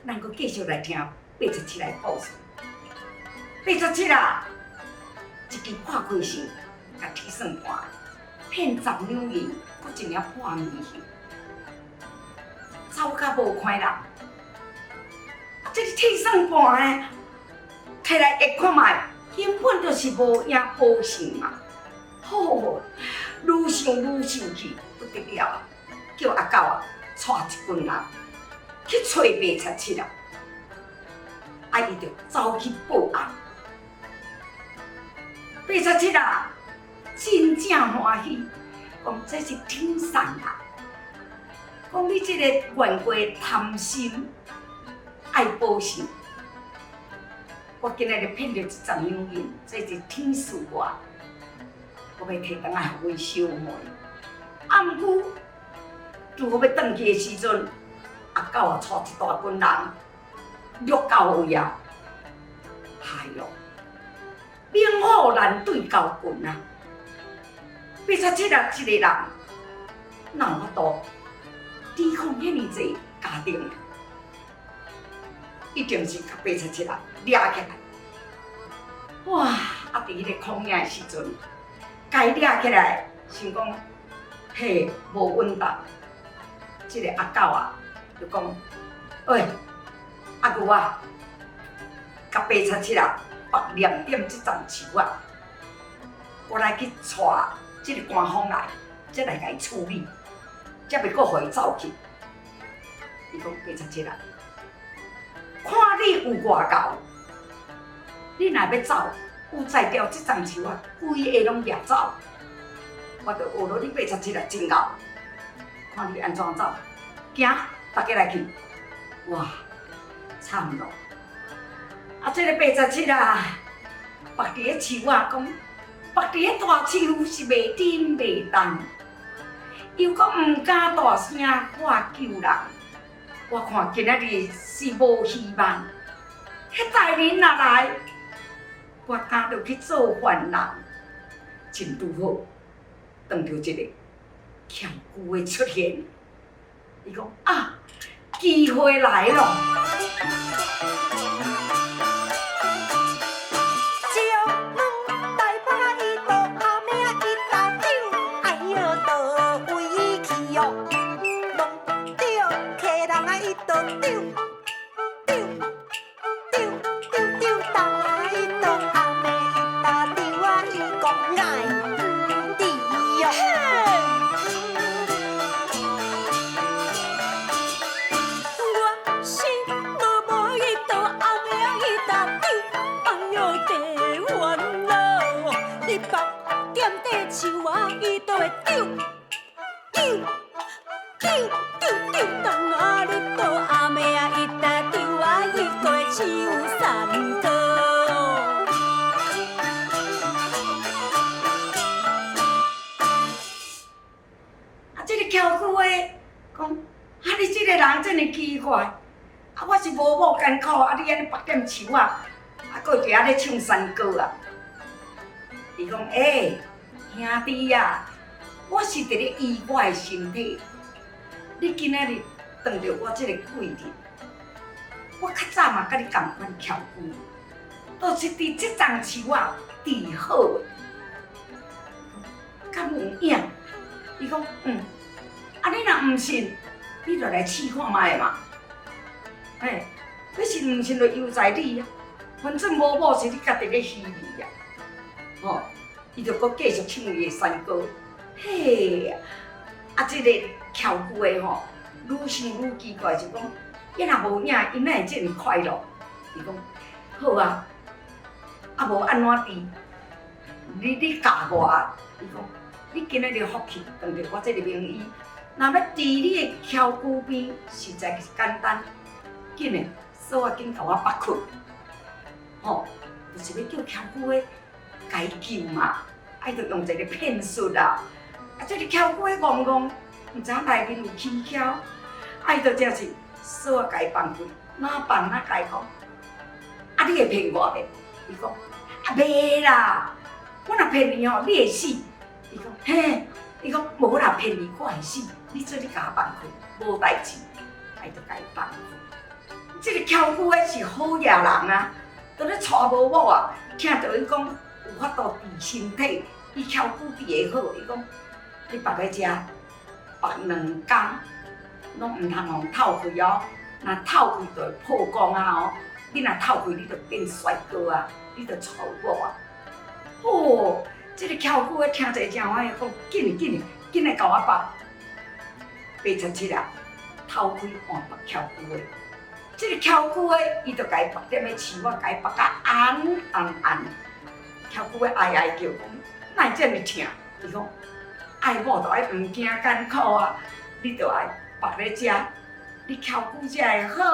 咱閣繼續來聽八十七的故事。八十七啊，一支破開線，共鐵算盤騙10兩銀，閣一領破棉袖，走甲無看人。啊，這个鐵算盤的，提來會看覓，根本就是無影無形嘛。吼，愈想愈生氣，不得了，叫阿狗啊，帶一群人去揣八十七啊！啊，伊就走去報案。八十七啊，真正歡喜，講這是天送啊！講你這个冤家貪心愛報仇，我今仔日騙著這10兩銀，這是天賜我，我欲提轉來予阮小妹。啊，毋過拄好欲轉去的時陣，阿狗啊，帶一大群人掠到位啊！哎喲，猛虎難對狗群啊！八十七啊，一個人哪有法度抵抗遐爾濟家丁？一定是共八十七啊掠起來。哇！啊，佇彼个恐嚇的時陣，共伊掠起來，想講嘿無穩當。這个阿狗啊，就講：喂，阿牛啊，共八十七啊，縛兩點這叢樹仔，我來去帶這个官方來，才來共伊處理，才袂閣予伊走去。伊講八十七啊，看你有偌𠢕，你若欲走，有才調這叢樹仔，規个攏掠走，我就學落你八十七啊，真𠢕。看你按怎走，行，大家來去。哇，慘咯！啊，這个八十七啊，縛佇咧樹仔，講縛佇咧大樹是袂振袂動，又閣毋敢大聲喊救人。我看今仔日是無希望。彼大人若來，我敢著去做犯人，真拄好，當著這个徛久的出現，伊講啊，機會來咯！啊，這个徛久的講，啊，你這个人真是奇怪，啊，我是無某艱苦，啊，你按呢縛踮樹仔，啊，閣佇遐咧唱山歌啊。伊講，欸，兄弟啊，我是佇咧醫我的身體，你今仔日當著我這个貴人，我較早嘛佮你仝款徛久，都是佇這叢樹仔治好的，敢有影？伊講，嗯，啊你若毋信，你就來試看覓嘛。嘿，你信毋信就由在你啊，反正無某是你家己咧虛偽啊。吼，伊就閣繼續唱伊的山歌。嘿，啊，這个徛久的吼，愈想愈奇怪，就講，伊若無影，伊哪會這麼快樂？伊講，好啊，啊無按怎治？你教我啊？伊講，你今仔日福氣，當著我這个名醫，若欲治你的徛久病，實在是簡單。緊的，鎖仔緊共我縛開，吼，就是欲叫徛久的共伊救嘛，啊，伊就用一个騙術啦。啊，這个徛久的戇戇，毋知影內面有蹊蹺，啊，伊就真是鎖仔共伊放開，哪放哪共伊講，啊，你會騙我袂？伊講，啊，袂啦，我若騙你吼，你會死。伊講，嘿，伊講無啦，騙你我會死，你做你共我放開，無代誌，啊，伊就共伊放開。這个蹻龜的是好野人啊，佇咧娶無某啊，聽著伊講有法度治身體，伊蹻龜治會好，伊講你縛咧遮縛2工，攏毋通予透氣哦，若透氣就會破功啊哦，你若透氣你就變帥哥啊，你就娶某啊。哦，這個蹻龜的聽者誠歡喜，講緊緊緊來共我縛。877啊，偷開換縛蹻龜的。這個蹻龜的，伊就共伊縛踮咧樹仔，共伊縛甲絚絚絚。蹻龜的哀哀叫講，哪會遮爾疼？伊講愛某就愛毋驚艱苦啊，你就愛縛咧遮，你蹻龜才會好。